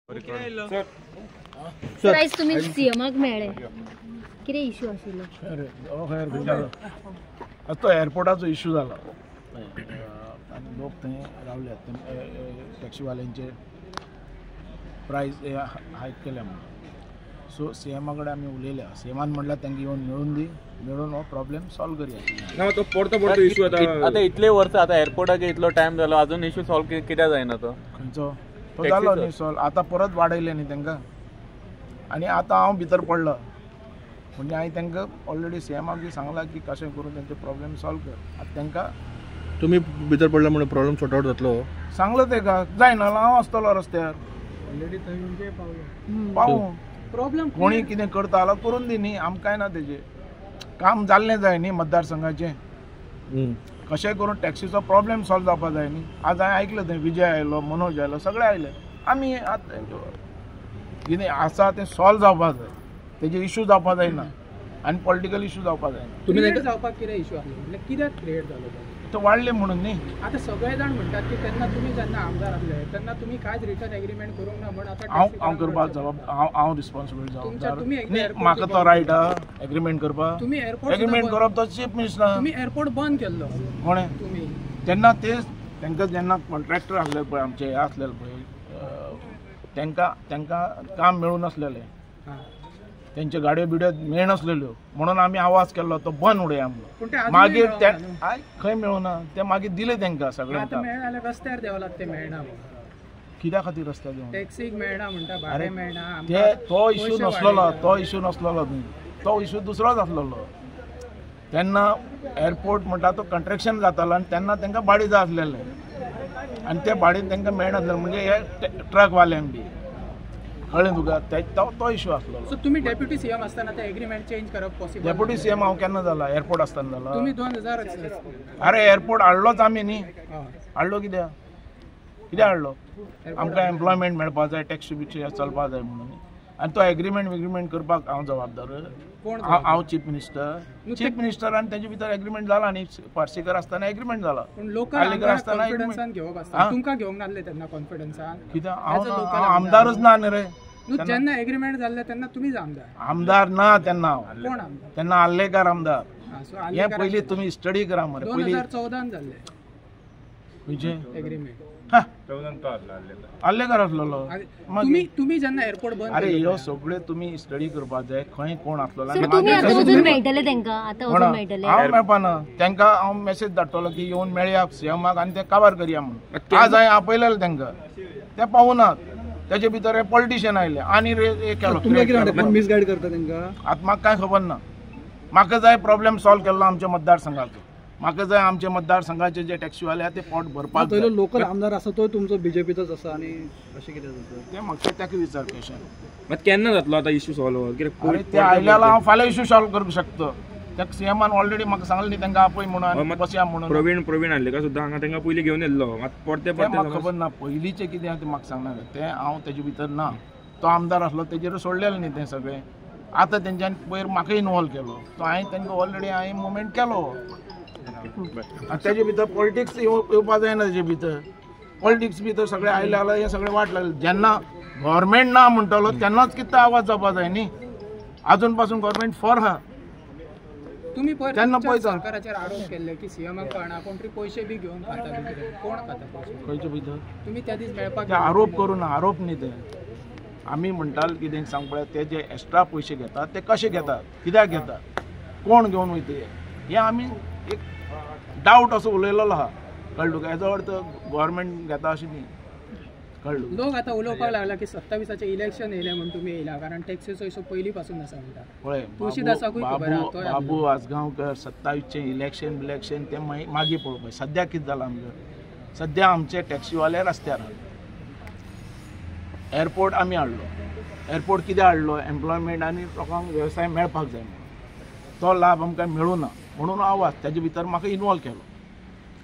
Sir आयज तुमी सीएमाक मेळ्ळे, कितें इशू आशिल्लो? आज तो एअरपोर्टाचो इशू जाला आनी लोक थंय रावल्यात, टॅक्सीवाल्यांचे प्रायस हायक केल्या म्हणून. सो सीएमा कडेन आमी उलयल्या, सीएमान म्हणल्यार तांकां येवन मेळून दी, मेळून हो प्रॉब्लेम सॉल्व करया. ना तो परतो परतो इशू आतां इतले वर्सां आतां एअरपोर्टाचेर इतलो टायम जालो, अजून इशू सॉल्व कित्याक जायना? तो खंयचो तो जालो न्ही सॉल्व, आतां परत वाडयले न्ही तांकां आनी आतां हांव भितर पडलो म्हणजे हांवें तांकां ऑलरेडी सीएमाक बी सांगलां की कशें करून तेंचे प्रॉब्लेम सॉल्व कर. आतां तांकां तुमी भितर पडला म्हणून प्रॉब्लेम सॉर्ट आवट जातलो सांगलो तेका, जायना हांव आसतलो रस्त्यार ऑलरेडी थंय पावलो पावूं. प्रॉब्लेम कोणी कितें करता जाल्यार करून दी न्ही, आमकां काय ना तेजें काम जाल्लें जाय न्ही मतदारसंघाचें. कशें करून टॅक्सीचो प्रॉब्लेम सॉल्व जावपा जाय न्ही. आज हांवें आयकलें थंय विजय आयलो, मनोज आयलो, सगळे आयले. आमी आतां कितें आसा तें सॉल्व जावपा जाय, तेजे इशू जावपा जायना आनी पॉलिटिकल इशू जावपा जायना. तुमी जावपाक कितें इशू आसलो म्हणल्यार कित्याक क्रिएट जालो तो वाडले म्हणून न्ही. आतां सगळे जाण म्हणटात की तेन्ना तुमी जेन्ना आमदार आसले तेन्ना तुमी कांयच रिटर्न एग्रीमेंट करूंक ना म्हण आतां हांव हांव करपाक जबाब हांव रिस्पॉन्सिबल जबाबदार न्ही, म्हाका तो रायट आहा एग्रीमेंट करपाक. तुमी एअरपोर्ट एग्रीमेंट करप तो चीफ मिनिस्टर, तुमी एअरपोर्ट बंद केल्लो कोणें तुमी तेन्ना ते तांकां जेन्ना कॉन्ट्रॅक्टर आसले पळय आमचे हे आसलेले पळय तांकां तांकां काम मेळूं नासलेलें, तेंच्यो गाडयो बिडयो मेळनासलेल्यो म्हणून आमी आवाज केल्लो तो बंद उडया म्हणून. मागीर ते खंय मेळूना ते मागीर दिले तांकां सगळ्यांक. रस्त्यार देंवलात ते मेळना कित्या खातीर रस्त्यार देंवला? टॅक्सीक मेळना म्हणटा, भाडें मेळना. ते तो इशू नासलेलो, तो इशू नासलेलो न्ही, तो इशू दुसरोच आसलेलो. तेन्ना एअरपोर्ट म्हणटा तो कंट्रेक्शन जातालो आनी तेन्ना तांकां भाडें जाय आसलेलें आनी ते भाडें तांकां मेळनासलें म्हणजे हे ट्रकवाल्यांक बी कळ्ळें तुका, तो इशू आसलो. सो तुमी डेप्युटी सीएम आसतना ते एग्रीमेंट चेंज करप पॉसिबल? डेप्युटी सीएम हांव केन्ना जाला? एअरपोर्ट आसतना जाला. तुमी 2000 अरे एअरपोर्ट हाडलोच आमी न्ही, हाडलो कित्याक कित्याक हाडलो? आमकां एम्प्लॉयमेंट मेळपा जाय, टॅक्सी बिक्सी चलपा जाय म्हणून. आनी तो एग्रीमेंट विग्रीमेंट करपाक हांव जबाबदार? हांव चीफ मिनिस्टर, चीफ मिनिस्टर आनी तेजे भितर एग्रीमेंट जाला न्ही. पार्सेकर आसतना एग्रीमेंट जाला, आर्लेकर आसतना तुमकां घेवंक नासलें तेन्ना कॉन्फिडन्सान कित्याक? हांव आमदारच ना न्ही रे जेन्ना एग्रीमेंट जाल्लें तेन्ना तुमीच आमदार? आमदार ना तेन्ना हांव, कोण आमदार तेन्ना? आर्लेकर आमदार. हें पयलीं तुमी स्टडी करा मरे. 2014 जाल्लें खंयचें एग्रीमेंट? आर्लेकर आसलेलो. तुमी जेन्ना एअरपोर्ट बंद, अरे ह्यो सगळ्यो तुमी स्टडी करपाक जाय खंय कोण आसलेलो. हांव मेळपाना तांकां, हांव मेसेज धाडटलो की येवन मेळया सीएमाक आनी ते काबार करया म्हणून. आज हांवें आपयलेलें तांकां, ते पावनात. तेजे भितर हे पॉलिटिशियन आयले आनी केलो. मिसगायड करता तांकां. आतां म्हाका कांय खबर ना. म्हाका जाय प्रॉब्लेम सॉल्व केल्लो आमच्या मतदारसंघाचो. म्हाका जाय आमच्या मतदारसंघाचे जे टॅक्सीवाले आहा ते पोट भरपाक. लोकल आमदार आसा तो तुमचो बीजेपीचोच आसा आनी अशें कितें जाता तें म्हाका ताका विचार क्वेश्चन. मात केन्ना जातलो आतां इशू सॉल्व? ते आयल्यार हांव फाल्यां इशू सॉल्व करूंक शकता. त्या सीएमान ऑलरेडी म्हाका सांगलें न्ही तांकां आपय म्हणून बसया म्हणून. प्रवीण प्रवीण आर्लेकर सुद्दां हांगा तांकां पयलीं घेवन येयल्लो, मात परते परते म्हाका खबर ना पयलींचें कितें आहा तें म्हाका सांगना. तें हांव तेजे भितर ना. तो आमदार आसलो तेजेर सोडलेलें न्ही तें सगळें. आतां तेंच्यांनी पयर म्हाका इनवॉल्व केलो, सो हांवें तांकां ऑलरेडी हांवें मुवमेंट केलो. आनी तेजे भितर पॉलिटिक्स येवपा जायना. तेजे भितर पॉलिटिक्स भितर सगळें आयलें जाल्यार हें सगळें वाट लागलें. जेन्ना गव्हर्मेंट ना म्हणटलो तेन्नाच कितें आवाज जावपा जाय न्ही. आजून पासून गव्हर्मेंट फॉर आहा. तुमी तेन्ना पळय सरकाराचेर आरोप केल्ले की सीएमाक कळना कोण तरी पयशे बी घेवन खाता, कोण खाता पयशे खंयचे भितर? तुमी त्या दीस मेळपाक आरोप करूं ना, आरोप न्ही ते. आमी म्हणटाले कितें सांग पळय, ते जे एक्स्ट्रा पयशे घेतात ते कशे घेतात, कित्याक घेतात, कोण घेवन वयता, हें आमी एक डावट असो उलयलेलो आहा. कळ्ळें तुका? हेजो अर्थ गव्हर्मेंट घेता अशें न्ही. कळ्ळें? लोक आतां उलोवपाक लागला की 27 इलेक्शन येयलें म्हूण तुमी येयला, कारण टॅक्सीचो इशू पयलीं पासून आसा म्हणटा. पळय तुळशीदासाकूय खबर आहा. बाबू आजगांवकर 27 इलेक्शन बिलेक्शन तें मागीर पळोवपाक. सद्या कितें जालां आमगेर? सद्या आमचे टॅक्सीवाले रस्त्यार आहा. एअरपोर्ट आमी हाडलो. एअरपोर्ट कित्याक हाडलो? एम्प्लॉयमेंट आनी लोकांक वेवसाय मेळपाक जाय म्हणून. तो लाभ आमकां मेळूं ना म्हणून आवाज तेजे भितर म्हाका इनवॉल्व केलो.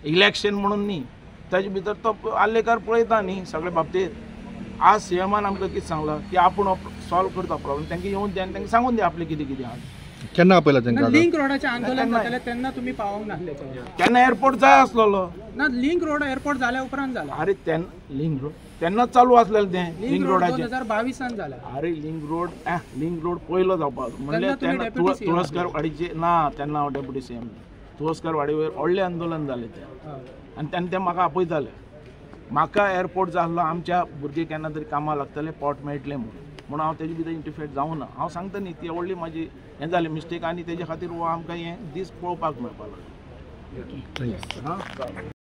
इलेक्शन म्हणून न्ही, तेजे भितर तो आर्लेकर पळयता न्ही सगळे बाबतींत. आज सीएमान आमकां कितें सांगलां की आपूण सॉल्व करता प्रॉब्लेम, तांकां येवन दी आनी तांकां सांगून दी आपलें कितें कितें आहा. केन्ना आपयला तांकां? लिंक रोडाचें आंदोलन जातालें तेन्ना तुमी पावोंक नासले. तेन्ना एअरपोर्ट जाय आसलेलो ना, लिंक रोड एअरपोर्ट जाल्या उपरांत जाला. अरे तेन्ना लिंक रोड तेन्नाच चालू आसलेलें तें लिंक रोडाचें 2022 जाला. अरे लिंक रोड लिंक रोड पयलो जावपाक म्हणल्यार तेन्ना तुळसकर वाडीचे ना, तेन्ना हांव डेप्युटी सीएम. तुळसकर वाडी वयर व्हडलें आंदोलन जालें तें आनी तेन्ना ते म्हाका आपयताले. म्हाका एअरपोर्ट जाय आसलो, आमच्या भुरगे केन्ना तरी कामाक लागतले, पोट मेळटलें म्हणून हांव तेजे भितर इंटरफेर जावना. हांव सांगता न्ही, ती व्हडली म्हाजी हें जालें मिस्टेक आनी तेजे खातीर हो आमकां हें दीस पळोवपाक मेळपाक लागलो.